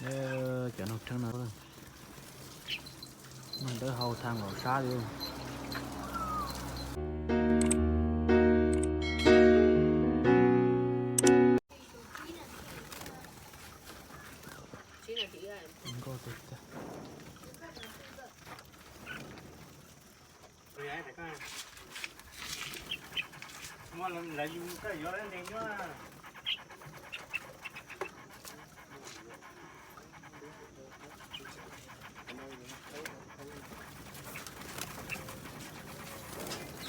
Cov noog rheeb no, noog dawb hau thav nkaus sab li. Nkauj tiag tiag.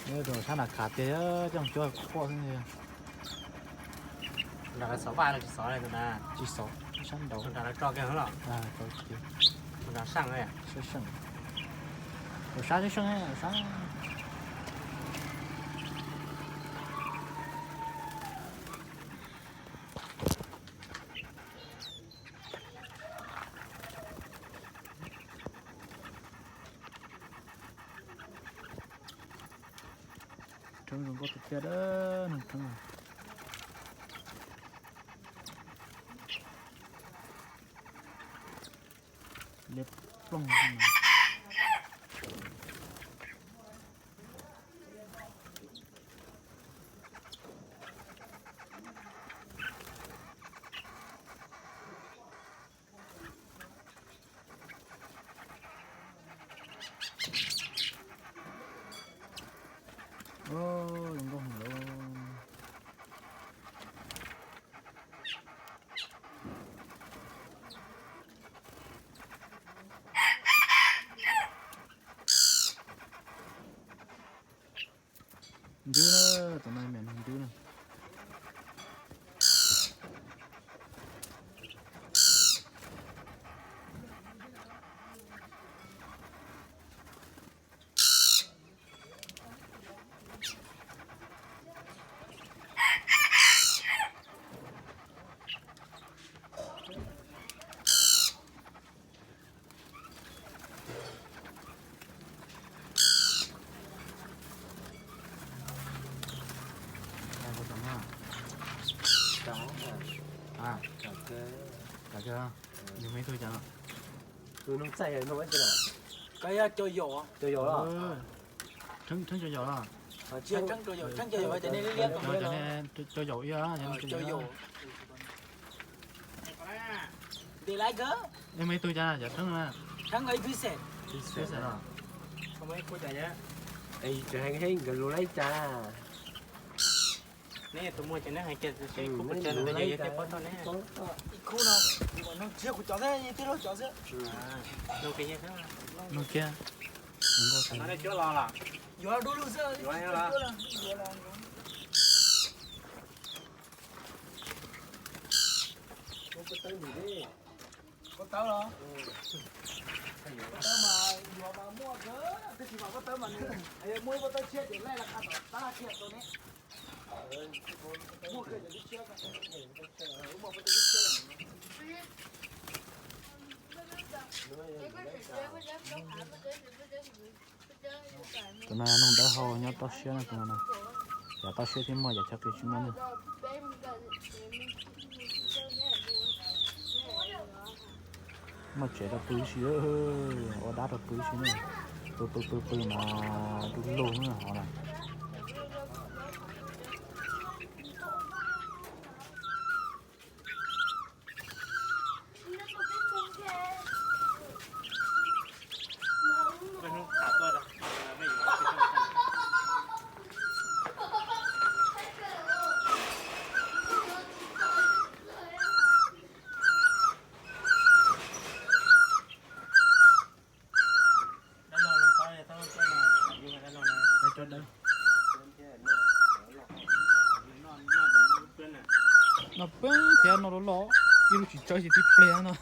Nyob rau sab nram khav tiag, coj mus cuab quaj xwb. Nram lawv xov vaj no tsis xov li tus na. Tsis xov, sab nraud. Tus nram lawv tso kiag los? Tus nram seej, seej. Tus sab seej seej, sab. Rheeb zoo nkauj tiag tiag, noog rheeb. Liab ploog. Zoo nkauj heev lawm. Ntub na, tus no me ntub na. Yus me tug cas no? Koj yog cov yaum. Cov yaum los? Txheeb cov yaum los? Txheeb cov yaum, txheeb cov yaum, cov ne, cov yaum ib, cov yaum. Ib me tug cas cov txheeb na? Txheeb los? Nkawd lus laib cas? Neb tus muag ces neb hais kiag seb kuv puas tsa nws yog tias pob tauj ne. Ib khub no, noog tsis yog kuv cov xwb, yog tij laug cov xwb. Noog kiag. Yuav dua lug xwb. Pob tawb los? Pob tawb mas yuav mas muaj kawg, tab sis mas pob tawb mas nws muaj ib pob tawb tshiab ces laij laj qha tom tab laj kiag rau neb. Muaj kawg cov tib tshiab, muaj pob tawb tib tshiab. Tus no noog dawb hau nyob toj siab no, tus no na. Yav toj siab thiab muaj, yav chaw qis tsis muaj na. Muaj tsev rau pw si, ua dab rau pw si na. Pw pw pw pw mas du lug na hov na. Noj peb thiab noj loj loj, ib lub tsis tsawg ces tib pliag no.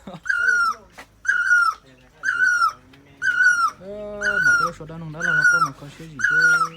Mam peb lub sua dab noog dab laug no quaj mas kho siab zim xwb.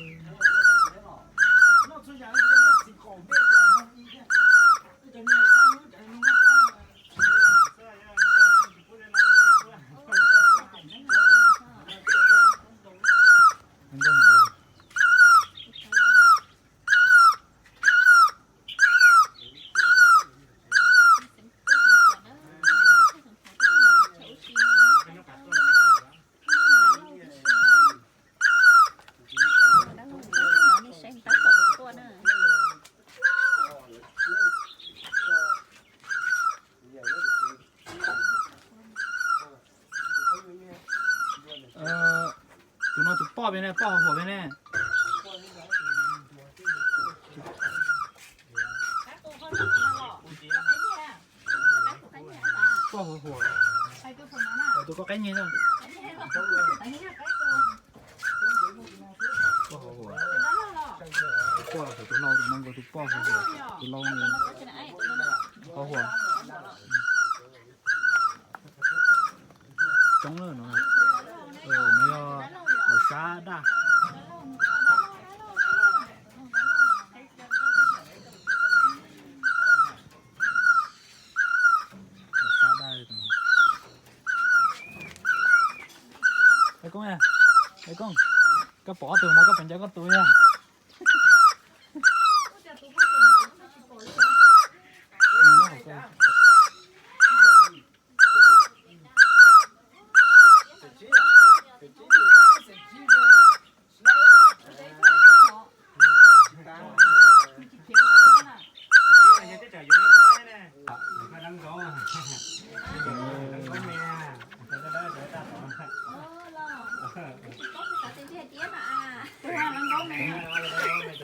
Poj peb ne, poj huam huam peb ne. Poj huam huam. Tus koj qab nyiag na. Poj huam huam. Tus poj huam, tus no nkaus tus poj huam huam, tus lau huam huam. Coob na no. No yog laus sab daj. Laus sab daj. Koob, koob, koj pom ob tug no koj puas nco koj tus yog?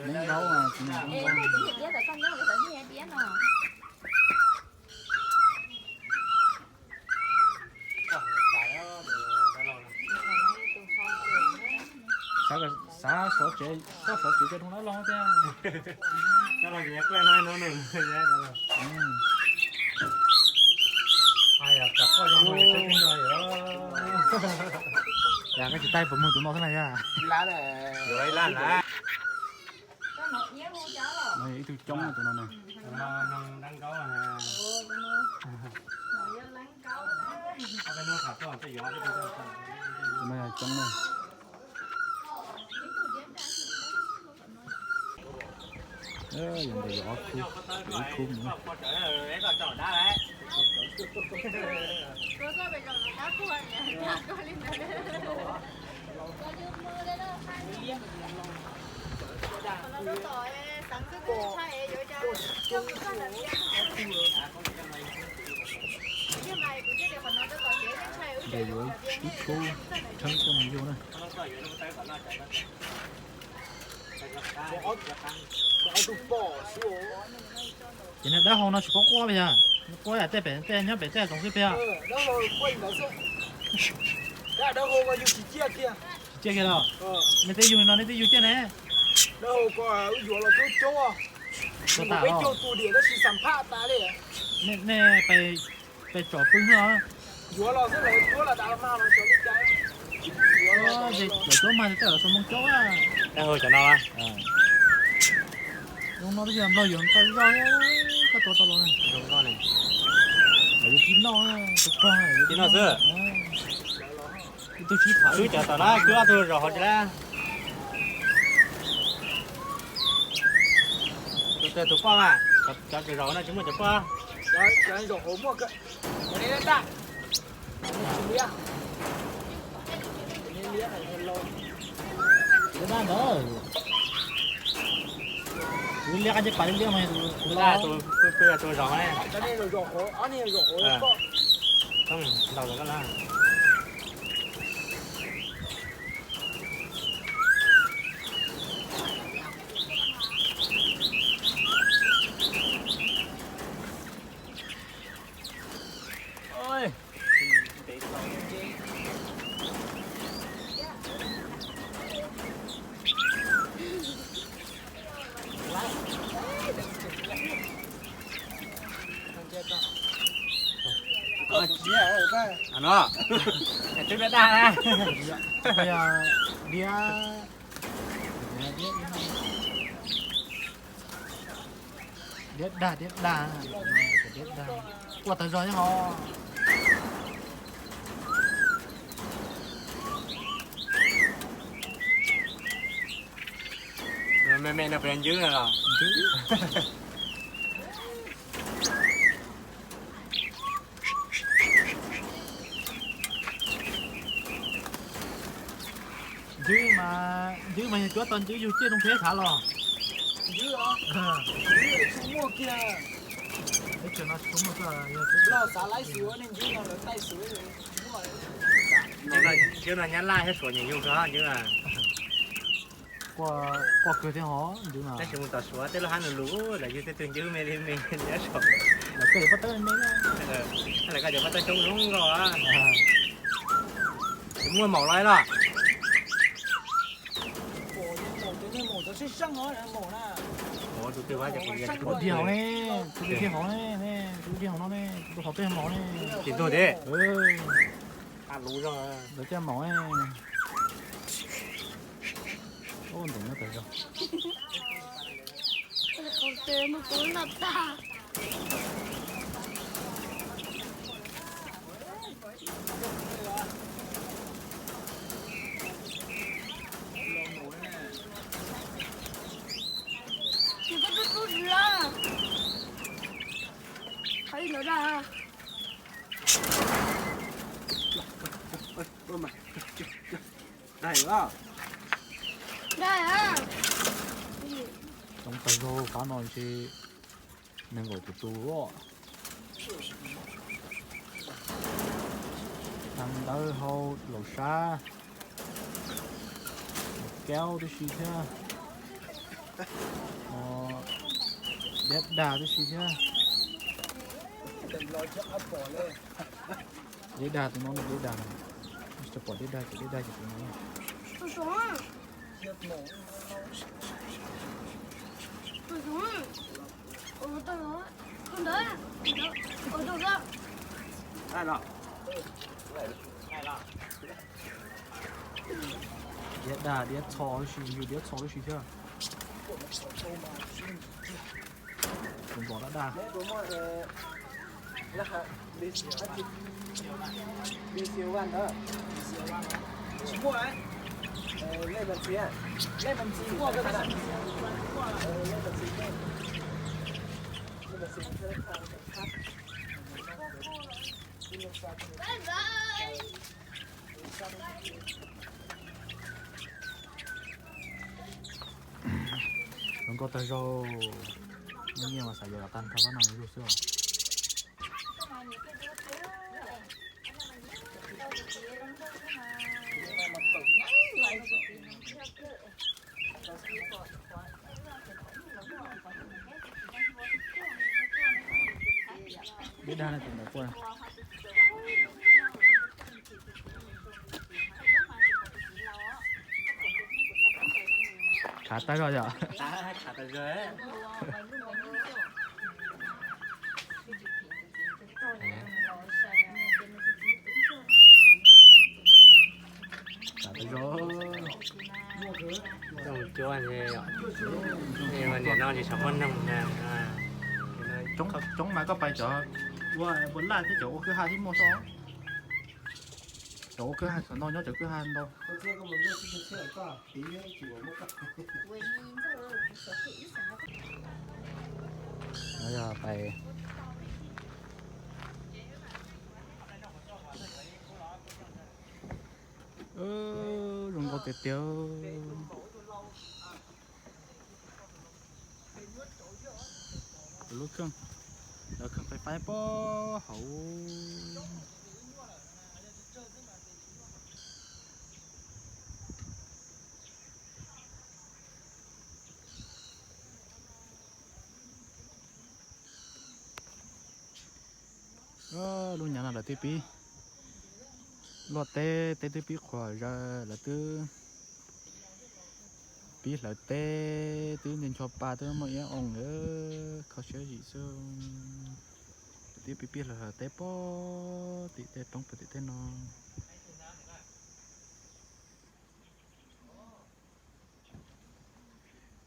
Leej nkaub mas, xav, xav sov tsev, koj sov tsev cov dab laug thiab. Yog koj tsis taij puas muag tus no thiab na yog? No yog ib tug coob tus no na. Tus no yog coob na. Yog ntawd yog ob khub, yog ib khub mus. Ntawd yuav ib khub tshawb coj mus yug na. Ces niag dab hau no tsis paub quaj li yog, quaj yam tej pem tej nyob pem tej zoov xwb pem. Tsis ciaj kiag los? Nej twb yug no nej twb yug ciaj ne. Nej pais tsom pw xwb. Lawv cuab mas tej lawv txhua moo cuab. Dab hau cov no. Zoo no twb yog nplog yuav tau zoj, koj tua tau los na. Lawv yuav kib noj, tus pog kib noj xwb. Ib tug sib phav. Wb cov tom no kwb ob tug zaum hauv tsis lab. Tus twg tus poj mas, cov zaum no tsis muaj cov poj. Liab dab ntawd. Kuv liab qab ncej pas liab liab mas kuv los. Tus zaum ne. Ntaus lawm koj na. No, twb daj daj na. Diab, diab dag, diab dag, diab dag. Quaj tag zog nyob hov. Me me no puas yog ncwb no los? Ncwb mas, ncwb mas yog cuab tau ncwb yug ciaj zoo thiab thav los. Teb chaws no tsis tau muaj, yog teb chaws, ncwb no Nyab Laj thiab Suav nyiam yug kawg ncwb. Quaj kawg thiab hov ncw no. Tab sis mus tom Suav tej lub hab nus lus lawv yug tej tug ncw me li me nyob saum. Lawv koj cov paj tawb me me, lawv koj cov paj tawb coob zoo nkauj. Muaj maum los los. Tus twg hauv ne, tus twg hauv ne, tus twg hauv no ne, tus hauv peb maum ne. Tsis ntug thiab. Lawv coj maum ne. Ub, ntev nyob tas zog. Coob tag zog, qab no ntshe nees nkaum tus tus. Tag ntawd hauv laus sab, kaub tib si thiab, diab dag tib si thiab. Diab dag tus no, diab dag, tsis pom diab dag ces diab dag ces tus no. Diab dag diab txho tib si, yus diab txho tib si thiab. Tus npom dab dag. Zoo nkauj tag zog. Muaj nyiaj mas xav yuav los tag nrho pab no mus zuj xwb os. Dib dag na tus ntawd quaj. Khav tag zog yom. Khav tag zog. Coob cuab, niam no tsis tshua muaj neeg na. Coob mas koj pais cov ua puas laj thiab cov ua kwj ha thiab muaj xwb. Cov ua kwj ha xov no nyob cov kwj ha ntau. Yog pais. Zoo nkauj tiag tiag. Lub kheej, lub kheej fais fais puag hauv. Lub nyam no lawv twb pib luaj teb, teb twb pib qhuav zaws, lawv twb pib hlawv teb, twb nti ncho pa twb muaj iab oo, kho siab zim xwb. Lawv twb pib pib hlawv hlawv teb puag tim tej roob puag tim tej no.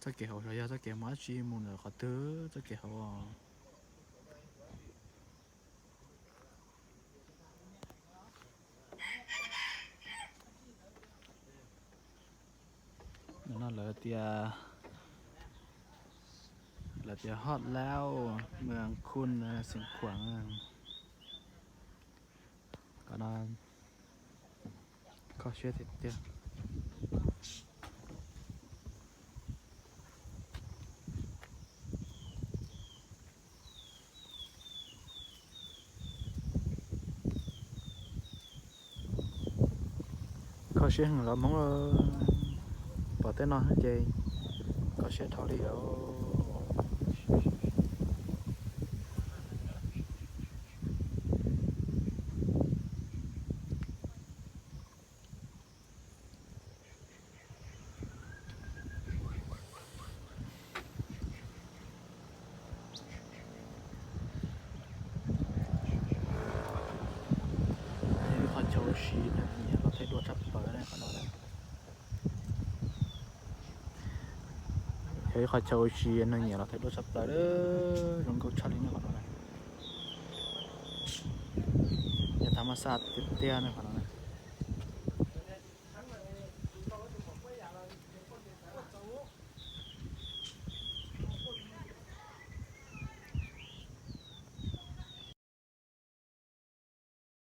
Txoj kev hauv xyov yog txoj kev mus dab tsi, mus ntawm qhov twg txoj kev hauv. Nim no lawv tias, lawv tias hot lauj, mws khun xeev khuam. Qhov no kho siab tiag tiag. Kho siab heev los Hmoob. Los tej no ces kho siab dhau li os. Yog ib qho chaw ua si neeg nyiam los thaij duab tshaj plaws ne qhov no. Yog ib qho chaw ua si neeg nyiam los thaij duab tshaj plaws, zoo nkauj tshaj li ne qhov no. Yog thav mas xaj tiag tiag ne qhov no.